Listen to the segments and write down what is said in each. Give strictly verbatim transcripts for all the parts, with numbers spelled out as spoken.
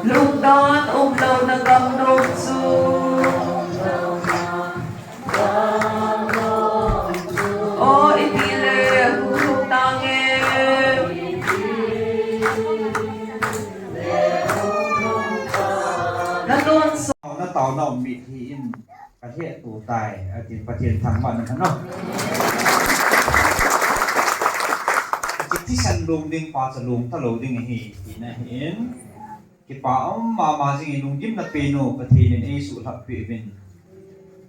Lungdon umlouna gamdong chu. O, itile, hung tange. Natong so. Natong na um mithi in. Kahet tou tai, atin Pathen thangvah in umhen o. Thi, thisan long ding pa chu long talou ding ahi, tina ahin. Kipa um mama jingin lunggimna pen u, Pathen in eisuhlhap peh uvin.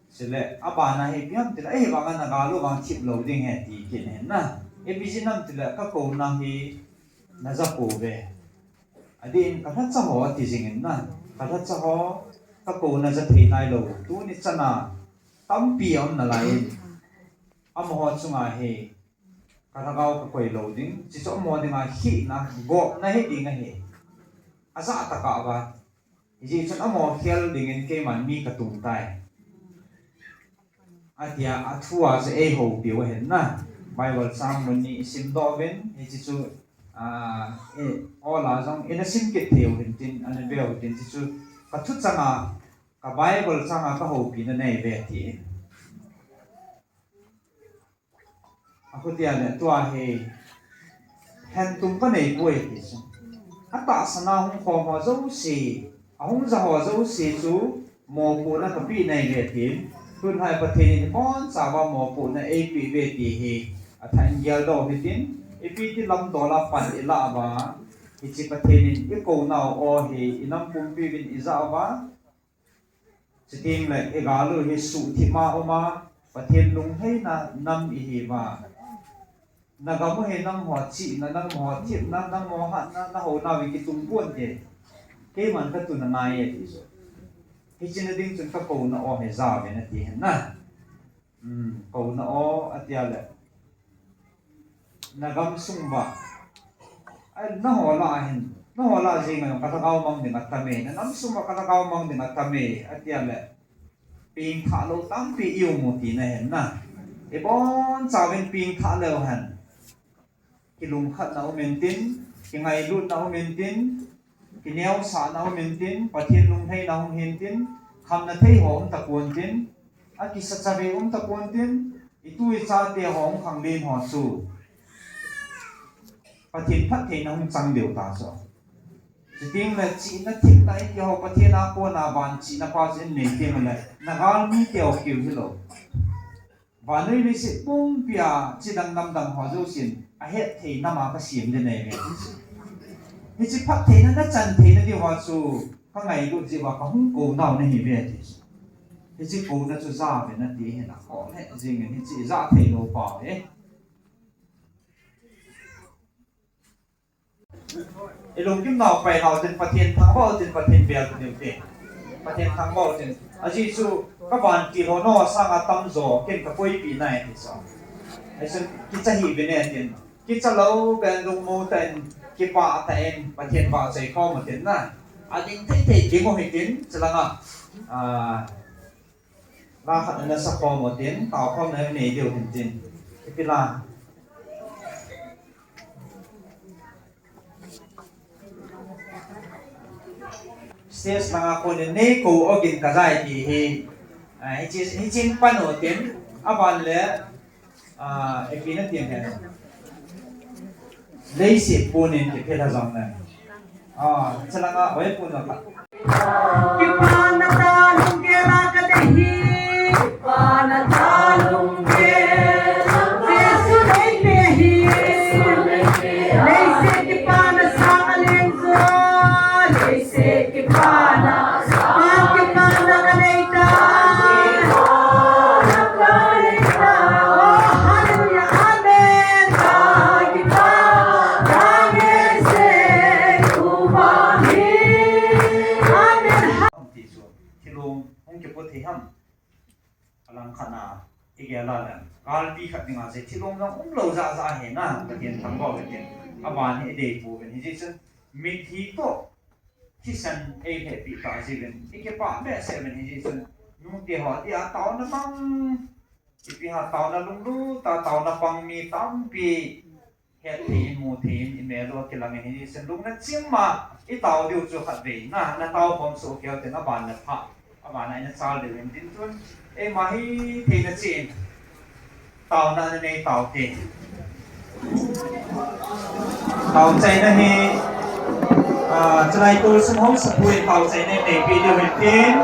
Chule, abana hi ipi ham tile, eivang a nagal u vang thip lou ding ahi ti kit ahin na. Ipi jeh ham tile, kakouna hi naja pouve. Adeh in kalhacha ho ati jingin na, kalhacha ho, kakouna ja thei nailou. Tuni chana tampi aum nalai in. Amaho chunga hi, kalhagao kakoi lou ding. Chuchu amaho dinga hina, gopna hi ding ahi. Ajah tah a va. Hijeh chun amaho khel dingin keiman mi katung tai. Atia, athua chu eihoupiu ahin na. Bible chang mun ni isimdoh uvin, hiche chu, ah, eh, ola jong, ina sim kit thei u hintin, ana veu hintin, hiche chu, kathu changa, ka Bible changa kahoupina neive ti. Akhutia le tua hi hentum kanei poi ti chu. Atahsan a hung khom ho jouse, ahung ja ho jouse chu mopohna kapeh naive tin. Tunhai Pathen in ibonchauva mopohna eipeh uve ti hi athah in geldoh hitin. Ipi ti lamdol a pan ilah uva, hiche Pathen in ikounau aw hi inam pumpi uvin ijah uva. Chuteng le, igal u hi suhthip a um a, Pathen lunglhaina nam ihiuva. Nagam u hi nangho chihna, nangho thepna, nangho hatna, nahouna uvin kitung ponte. Keiman katun anai e ti chu. Hiche na ding chun kakouna aw hi jauvin ati ahin na. Hmm, kouna aw, atia le. Nagam sung uva. Ai, naho lah a hin. Naho lah a jeng a jong kalhagao mang ding atam e. Nanam sung uva kalhagao mang ding atam e. Atia le. Pengthah lou tampi i um u tina ahin na. Ibonchauvin pengthah leu hen. Kilungkhatna um intin, kingailutna um intin, kineosahna um intin, Pathen lunglhaina hung hintin, khamna thei ho um tapontin, akisa chave um tapontin, itu ichate ho hung khanglen ho chu Pathen phattheina hung chang diu ta chu. Chuteng le chihna thepna iti ho Pathen a kona van chihna pa chu inei teng le, nagal mite ho keu hilou. Vannoi leiset pumpia chidang namdang ho jousen ahet thei nam a kasem ding ahi ve. Hiche phattheina nachan theina diuva chu kangailut jeh uva kahung kou nau nahi ve ti chu. Hiche kouna chu jauvin ati ahin, akhoh lheh jengin hiche ijah thei lou pau hi. Ilunggim nau pai nau tin Pathen thangvah u tin Pathen bel u tin. Pathen thangvah u tin. Ajeh chu kavantil ho nangho sanga tamjo ken kakoipi nai ti chu. Ahin kicha hih uvin e tin. Kicha lou ben lungmong tah in kipah tah in Pathen vahchoi khom u tin na. Ading thei thei ding u hitin chulanga. Ah, La khat ana sa khom u tin, tao khom na nei diu hin tin. Ipi la. Stage langa kon in nei kou ogin kajai ti hi. Ah, hichi, hichin pan u tin, aban le, ah, ipi na tin hen. Leiset punin kiphel a jong le. Ah, chalanga oi pun a kha. Kipana ta lungkela ka dei hi. Kipana ta lungkela. Jesu nei pe hi. Leiset kipana sang a leng jo. Leiset kipana. Kipana ka nei ta. Kipana ka nei ta. Oh, hallelujah. Amen. Thilong hung kipu thei ham. Alang khat na, i gel a le. Kalpi khat dinga se thilong jong umlou ja ja hi na, Pathen thangvah u hitin. Aban hi i dei pouvin hijeh chun, mitlhi toh thisan ei hepeh ta jiuvin. I kipah behseh uvin hijeh chun, nute ho tia taona mang, ipi ham taona lunglut a, taona pang mi tampi Hetthei in, muthei in, imel u akilang in, hini sen lungna chim ma, itao diu chu khatvei na, natao khom soh keu tin, aban napha, aban a ina chal diu hin tin chun, eima hitheina chen, taona nanei taute. Taochaina hi, ah, chulai tousung housapu in taochaina neipe diu hin tin.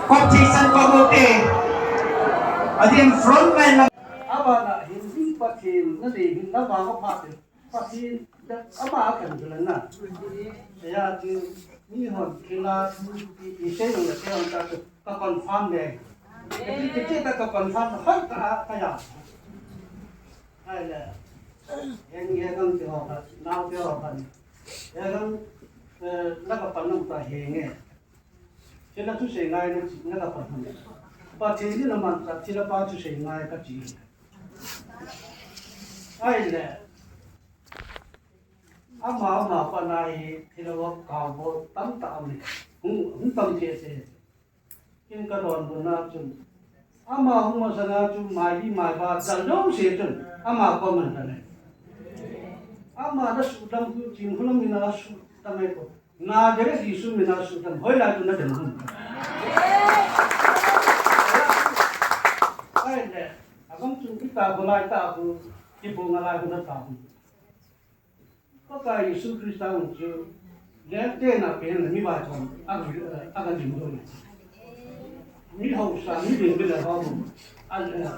Kop thei san kop u te. Adin front line lam. Abana hin ding Pathen nadei hin navang apha te. Pathen, ama akan jula na. Hijeh chun, mihon thila, i, isei nung le sei nung ta chu, ka confirm le. Kiti, kiti ta ka confirm, hoi ka, ka ya. Ahile, henge dang ti ho ka, nao ti ho ka. He dang, eh, la ka pan nung ta henge. Thila thusei ngai na chi, na ka pan nung. Pathen in aman ta, thilha pa thusei ngai ka chi. Ahile, ama, ama pa na hi thilha va kau bol tamtah um e. Hung, hung tam thei thei. Ken ka donbutna chun, ama hung masanga chu maibi maiba jal jouse chun, ama koma aman ta le. Ama na sudam chu Chinkholam in a sudam e ko. Nazareth Jesu min a sudam, hoilai chu nadem hum. Ahile, agam chun kita kholai ta khu, kipu ngalai khu nata hum. Pakai Jesu Christa hung chu, lengte na pen le mi vaichom, aga, aga lim dun. Mi hausa, mi lim le hom, a,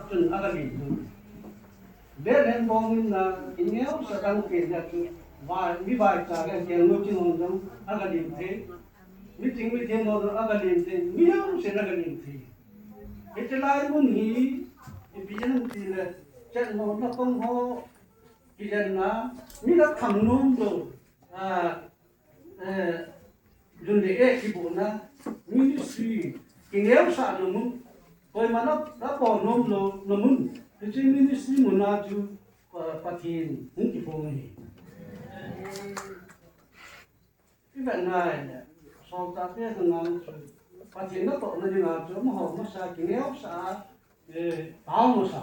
chun aga lim dun. Bethlehem bong in na, kineosah dang pen le chu, vai, mi vaicha le kelngoi chinghon dang, aga lim thei. Meeting, meeting ho dang, aga lim thei. Mi hausa in aga lim thei. Hiche lai mun hi, ipi ham tile, chenmo na kong ho, kijenna, mi la tham nom lou, ah, eh, jun le eh kibohna, ministry, kineosahna mun, koima na, na bol nom louna mun, hiche ministry mun a chu, ah, Pathen hung kiphong ahi. I vet ngai le, solchahte ka ngai chu, Pathen natohna dinga chu, amaho masa kineosah a, eh, tao masa.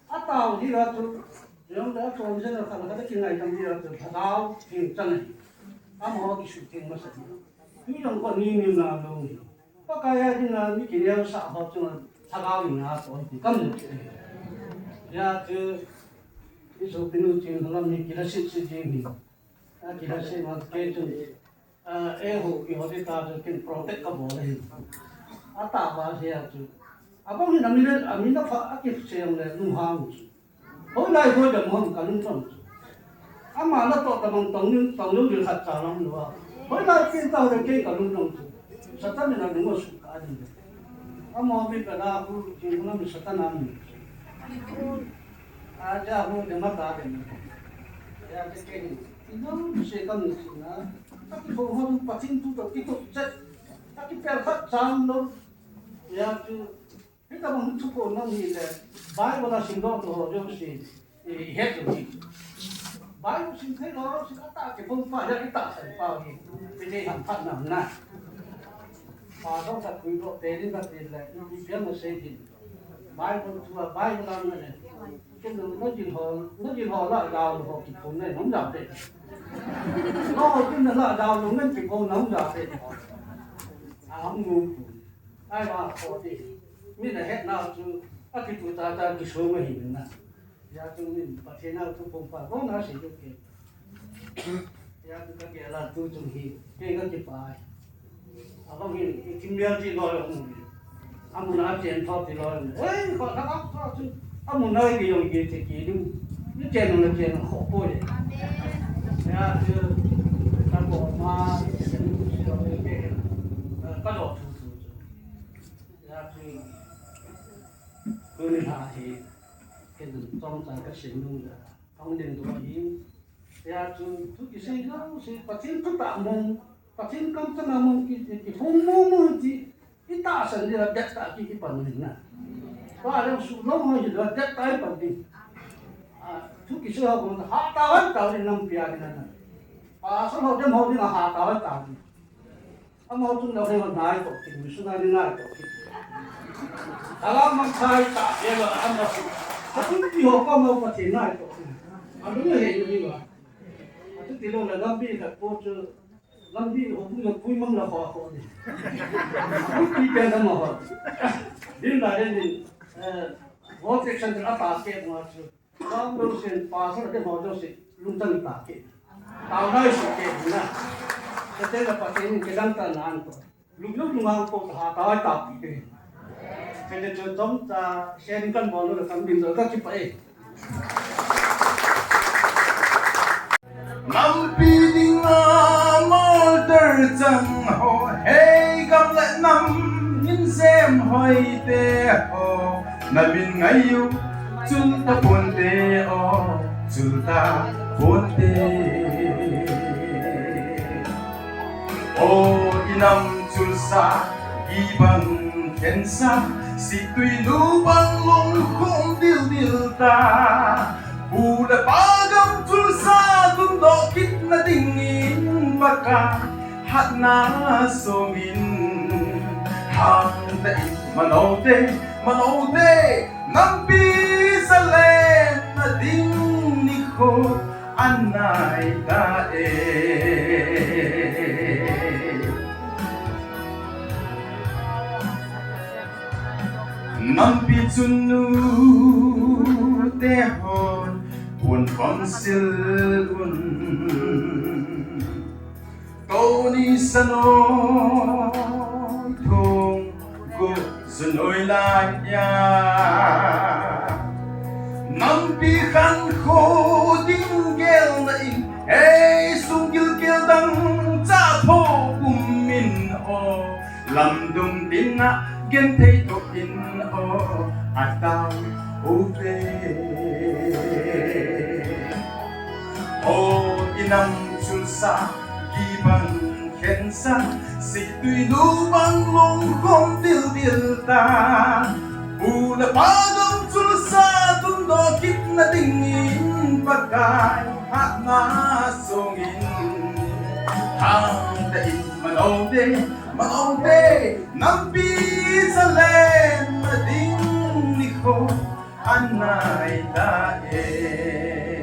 Atao dinga chu, jong le achom jeng a khat le khat kingaidam dinga chu, Lhagao theng chang ahi. Amaho kisuhtheng masa. Tujong kho ni ni na lou hi. Pakai a dinga mi kineosah ho chu, Lhagao in atoh hi ti kam le chu. Hijeh chu, i sopinu Chinkholam hi kila sese ding hi. Akila sese ma kei chun, ah, eiho, eiho ding tah chun ken protect kabol ahi. Atah ba sei a chu. Abang hin amin, amin apha, akisei le lunghang chu. Hoilai hoi dam ham kalung tong chu. Ama natoh tabang tong nin, tong lung ding khat cha lam lou a. Hoilai pen tah le kei kalung tong chu. Satan in alung asuh kha ding. Amaho mi pela khu, Chinkholam Satan amin. Aja hu de mata de. Ya de ke ni. Ino se kam ni na. Aki ko hon Pathen thu to ki to chet. Aki pel khat chang lou. Ya chu. Hitabang thu ko nang hi le. Bible a simdoh to ho jouse. I het to ni. Bible sim thei lou, sim ata ke phong pa ya i tahsan pa hi. Pe de ham phat nam na. Pa dong ta kui lo te ni ka ti le. I pian ma sei din. Bible thu a Bible a na le. Ken na jil ho, na jil ho la dau ho kiphong nei nom dau te. No ho ken na la dau lo ngen kiphong nom dau te. A hung nom pu. Ai ma kho ti. Mi na het na chu a kitu ta ta kisong ahi na. Ya chu min Pathen a thu phong pa ko na sei chu ke. Ya tu ka ke la tu chung hi, ke ka kipah. Abang hin, i thim mial ti loi um. Amun a chen thop ti loi um. Oi, ko ka ka ko chu. Amun a ki yong ki te ki ding. Ni chen na chen kho ko ye. Ya tu ka ko ma, ka do tu tu tu. Ya tu. Ko ni ha hi. Ke dun tong ta ka sin nung da. Hung ding doh ahi. Hijeh chun, thu kisei jouse, Pathen thutah mong, Pathen kamchang a mong ki, ki, kihung mong mong ti, i tahsan ding a dettah ki, i pan ding na. Tua jong suhnom ho hi dettah i pan ding. A, thu kisei ho bang, hatah a tao ding nampi a ding na. Pastor ho dem ho ding a hatah a tao ding. Amaho chun lou hei ho nai toh kit, missionary nai toh kit. Tala mang chai ta, ye lo, amaho. Ka chun ti ho ko mo Pathen nai toh. Anu hei ni ba. Atu tilou la lampi khat po chu, lampi ho pu la pui mang la ho ho ni. Lampi pe la ma ho. Din la din ni, eh, ho section la pa ke ma chu. Lam lo sin pa sa ke ma lo sin lung tan ta ke. Tao nai si ke na. Sa te la pa ke ni ke dang ta nan ko. Lunglo lungang ko ta ta ta pi te. Kei le chun chomcha sharing kan bol lo kan min lo ka kipah e. Nampi dinga mol ter chang ho, hei gam le nam hin sem hoi te ho. Na min ngai u, chul ta pon te o, chul ta pon te. O i nam chulsa, i bang khensa, situi nu bang lungkhum dildil ta. Pu le pa gam chulsa, tundoh kitna dingin Pakai hatna songin. Hang ta in mano te, mano te, nampi zalenna ding nikho anai ta e. Nampi chun nute hon pon pon sil un. Koni sanoi thong ko sanoi lai ya. Nampi khan kho ding gel na in, hei sung gil gel dang cha pho kum min o. Lamdung dinga gen thei to in o, atao u ve. O i nam chulsa, i bang khensa, situi nu bang lungkhum dildil ta. Pu le pa gam chulsa, tundoh kitna dingin Pakai hatna songin. Hang ta in mano te, mano te, nampi zalenna ding nikho anai ta e.